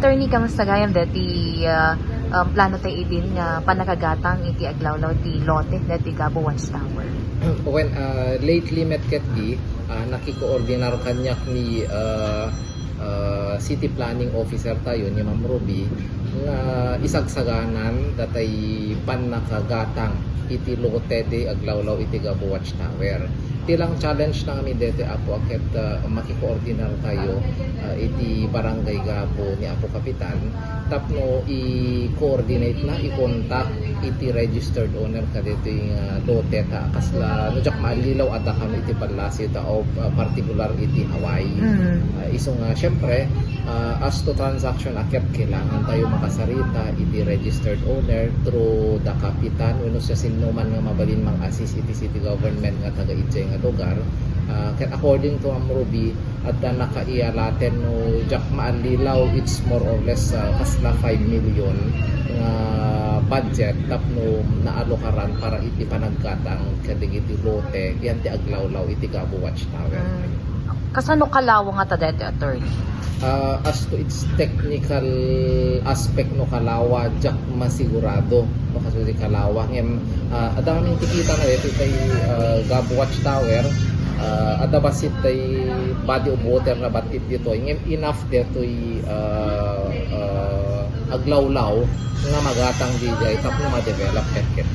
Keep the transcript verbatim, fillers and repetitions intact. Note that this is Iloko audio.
Attorney, kamusta gayam deti, ah, um, plano tayo idin nga pannakagatang iti aglawlaw ti lote deti Gabo Watchtower? Well, ah, lately met ketdi, ah, nakikoordinar kaniak ni, ah, ah, city planning officer tayo ni Ma'am Ruby nga isagsaganan datay pannakagatang iti lote ti aglawlaw iti Gabo Watchtower. Ti lang challenge na kami deti, Apo, a ket, ah, makikoordinar tayo, ah, iti Barangay Gabo ni Apo Kapitan tapno i-coordinate na, i-contact iti registered owner kadaytoy nga lote ta kasla, no diak maallilaw, adda kano iti ballasiw ta of, ah, particular iti Hawaii. Mm. Ah, isu nga, syempre, ah, as to transaction a ket kailangan tayo makasarita iti registered owner through the kapitan wenno siasinoman nga mabalin mang-assist iti city government nga taga idiay nga lugar. Ah, ket according to Ma'am Ruby, adda nakaiyalaten, no diak maallilaw, it's more or less, ah, kasla five million nga budget tapno naalokaran para iti panaggatang kadagiti lote yan ti aglawlaw iti Gabo Watchtower. Mm. Kasano kalawa ngata deti, attorney? Ah, as to its technical aspect, no kalawa, diak masigurado no kasano ti kalawa. Ngem, ah, adda ngamin ti kita nga deti tay, ah, Gabo Watchtower, ah, adda bassit tay body of water nga battit ditoy. Ngem enough detoy, ah, ah, aglawlaw nga magatang diay tapno ma-develop ket ket.